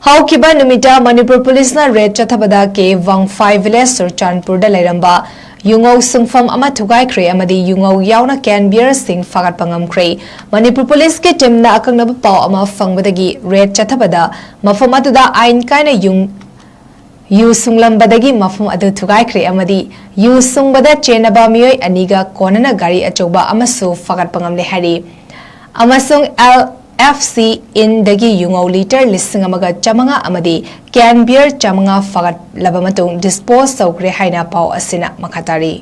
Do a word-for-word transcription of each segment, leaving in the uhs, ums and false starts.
ꯍꯧꯈꯤꯕ ꯅꯨꯃꯤꯠꯇ ꯃꯅꯤꯄꯨꯔ ꯄꯨꯂꯤꯁꯅ ꯔꯦꯗ ꯆꯠꯊꯕꯗ ꯀꯦ ꯋꯥꯡꯐꯥꯏ ꯚꯤꯂꯦꯖ ꯆꯨꯔꯆꯥꯟꯄꯨꯔꯗ ꯂꯩꯔꯝꯕ ꯌꯨꯉꯧ ꯁꯨꯡꯐꯝ ꯑꯃ ꯊꯨꯒꯥꯏꯈ꯭ꯔꯦ ꯑꯃꯗꯤ ꯌꯨꯉꯧ ꯌꯥꯎꯅ ꯀꯦꯟ ꯕꯤꯌꯔꯁꯤꯡ ꯐꯥꯒꯠꯄ ꯉꯝꯈ꯭ꯔꯦ꯫ ꯃꯅꯤꯄꯨꯔ ꯄꯨꯂꯤꯁꯀꯤ ꯇꯤꯝꯅ ꯑꯀꯛꯅꯕ ꯄꯥꯎ ꯑꯃ ꯐꯪꯕꯗꯒꯤ ꯔꯦꯗ ꯆꯠꯊꯕꯗ ꯃꯐꯝ ꯑꯗꯨꯗ ꯑꯥꯏꯟ ꯀꯥꯏꯅ ꯌꯨꯝ ꯌꯨ ꯁꯨꯡꯂꯝꯕꯗꯒꯤ ꯃꯐꯝ ꯑꯗꯨ ꯊꯨꯒꯥꯏꯈ꯭ꯔꯦ ꯑꯃꯗꯤ ꯌꯨ ꯁꯨꯡꯕꯗ ꯆꯦꯟꯅꯕ ꯃꯤꯑꯣꯏ ꯑꯅꯤꯒ ꯀꯣꯟꯅꯅ ꯒꯥꯔꯤ ꯑꯆꯧꯕ ꯑꯃꯁꯨ ꯐꯥꯒꯠꯄ ꯉꯝꯂꯦ ꯍꯥꯏꯔꯤ꯫ ꯑꯃꯁꯨꯡ ꯑꯦꯜ ꯑꯦꯐ ꯁꯤ ꯏꯟꯗꯒꯤ ꯌꯨꯉꯧ ꯂꯤꯇꯔ ꯂꯤꯁꯤꯡ ꯑꯃꯒ ꯆꯥꯃꯉꯥ ꯑꯃꯗꯤ ꯀꯦꯟ ꯕꯤꯌꯔ ꯆꯥꯃꯉꯥ ꯐꯥꯒꯠꯂꯕ ꯃꯇꯨꯡ ꯗꯤꯁꯄꯣꯖ ꯇꯧꯈ꯭ꯔꯦ ꯍꯥꯏꯅ ꯄꯥꯎ ꯑꯁꯤꯅ ꯃꯈꯥ ꯇꯥꯔꯤ꯫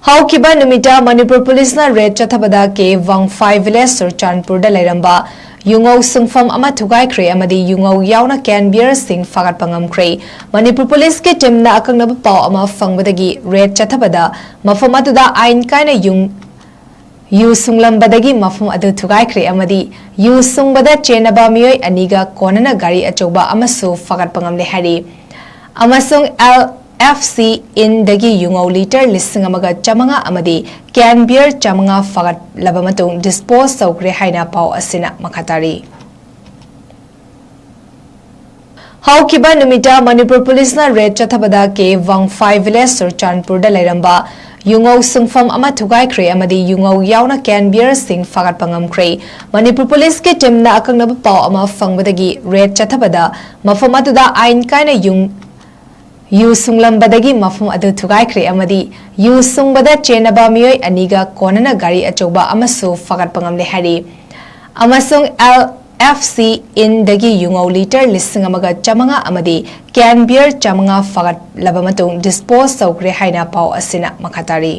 ꯍꯧꯈꯤꯕ ꯅꯨꯃꯤꯠꯇ ꯃꯅꯤꯄꯨꯔ ꯄꯨꯂꯤꯁꯅ ꯔꯦꯗ ꯆꯠꯊꯕꯗ ꯀꯦ ꯋꯥꯡꯐꯥꯏ ꯚꯤꯂꯦꯖ ꯆꯨꯔꯆꯥꯟꯄꯨꯔꯗ ꯂꯩꯔꯝꯕ ꯌꯨꯉꯧ ꯁꯨꯡꯐꯝ ꯑꯃ ꯊꯨꯒꯥꯏꯈ꯭ꯔꯦ ꯑꯃꯗꯤ ꯌꯨꯉꯧ ꯌꯥꯎꯅ ꯀꯦꯟ ꯕꯤꯌꯔꯁꯤꯡ ꯐꯥꯒꯠꯄ ꯉꯝꯈ꯭ꯔꯦ꯫ ꯃꯅꯤꯄꯨꯔ ꯄꯨꯂꯤꯁꯀꯤ ꯇꯤꯝꯅ ꯑꯀꯛꯅꯕ ꯄꯥꯎ ꯑꯃ ꯐꯪꯕꯗꯒꯤ ꯔꯦꯗ ꯆꯠꯊꯕꯗ ꯃꯐꯝ ꯑꯗꯨꯗ ꯑꯥꯏꯟ ꯀꯥꯏꯅ ꯌꯨꯝ ꯌꯨ ꯁꯨꯡꯂꯝꯕꯗꯒꯤ ꯃꯐꯝ ꯑꯗꯨ ꯊꯨꯒꯥꯏꯈ꯭ꯔꯦ ꯑꯃꯗꯤ ꯌꯨ ꯁꯨꯡꯕꯗ ꯆꯦꯟꯅꯕ ꯃꯤꯑꯣꯏ ꯑꯅꯤꯒ ꯀꯣꯟꯅꯅ ꯒꯥꯔꯤ ꯑꯆꯧꯕ ꯑꯃꯁꯨ ꯐꯥꯒꯠꯄ ꯉꯝꯂꯦ ꯍꯥꯏꯔꯤ꯫ ꯑꯃꯁꯨꯡ ꯑꯦꯜ ꯑꯦꯐ ꯁꯤ ꯏꯟꯗꯒꯤ ꯌꯨꯉꯧ ꯂꯤꯇꯔ ꯂꯤꯁꯤꯡ ꯑꯃꯒ ꯆꯥꯃꯉꯥ ꯑꯃꯗꯤ ꯀꯦꯟ ꯕꯤꯌꯔ ꯆꯥꯃꯉꯥ ꯐꯥꯒꯠꯂꯕ ꯃꯇꯨꯡ ꯗꯤꯁꯄꯣꯖ ꯇꯧꯈ꯭ꯔꯦ ꯍꯥꯏꯅ ꯄꯥꯎ ꯑꯁꯤꯅ ꯃꯈꯥ ꯇꯥꯔꯤ꯫ ꯍꯧꯈꯤꯕ ꯅꯨꯃꯤꯠꯇ ꯃꯅꯤꯄꯨꯔ ꯄꯨꯂꯤꯁꯅ ꯔꯦꯗ ꯆꯠꯊꯕꯗ ꯀꯦ ꯋꯥꯡꯐꯥꯏ ꯚꯤꯂꯦꯖ ꯆꯨꯔꯆꯥꯟꯄꯨꯔꯗ ꯂꯩꯔꯝꯕ ꯌꯨꯉꯧ ꯁꯨꯡꯐꯝ ꯑꯃ ꯊꯨꯒꯥꯏꯈ꯭ꯔꯦ ꯑꯃꯗꯤ ꯌꯨꯉꯧ ꯌꯥꯎꯅ ꯀꯦꯟ ꯕꯤꯌꯔꯁꯤꯡ ꯐꯥꯒꯠꯄ ꯉꯝꯈ꯭ꯔꯦ꯫ ꯃꯅꯤꯄꯨꯔ ꯄꯨꯂꯤꯁꯀꯤ ꯇꯤꯝꯅ ꯑꯀꯛꯅꯕ ꯄꯥꯎ ꯑꯃ ꯐꯪꯕꯗꯒꯤ ꯔꯦꯗ ꯆꯠꯊꯕꯗ ꯃꯐꯝ ꯑꯗꯨꯗ ꯑꯥꯏꯟ ꯀꯥꯏꯅ ꯌꯨꯝ ꯌꯨ ꯁꯨꯡꯂꯝꯕꯗꯒꯤ ꯃꯐꯝ ꯑꯗꯨ ꯊꯨꯒꯥꯏꯈ꯭ꯔꯦ ꯑꯃꯗꯤ ꯌꯨ ꯁꯨꯡꯕꯗ ꯆꯦꯟꯅꯕ ꯃꯤꯑꯣꯏ ꯑꯅꯤꯒ ꯀꯣꯟꯅꯅ ꯒꯥꯔꯤ ꯑꯆꯧꯕ ꯑꯃꯁꯨ ꯐꯥꯒꯠꯄ ꯉꯝꯂꯦ ꯍꯥꯏꯔꯤ꯫ ꯑꯃꯁꯨꯡ ꯑꯦꯜ ꯑꯦꯐ ꯁꯤ ꯏꯟꯗꯒꯤ ꯌꯨꯉꯧ ꯂꯤꯇꯔ ꯂꯤꯁꯤꯡ ꯑꯃꯒ ꯆꯥꯃꯉꯥ ꯑꯃꯗꯤ ꯀꯦꯟ ꯕꯤꯌꯔ ꯆꯥꯃꯉꯥ ꯐꯥꯒꯠꯂꯕ ꯃꯇꯨꯡ ꯗꯤꯁꯄꯣꯖ ꯇꯧꯈ꯭ꯔꯦ ꯍꯥꯏꯅ ꯄꯥꯎ ꯑꯁꯤꯅ ꯃꯈꯥ ꯇꯥꯔꯤ꯫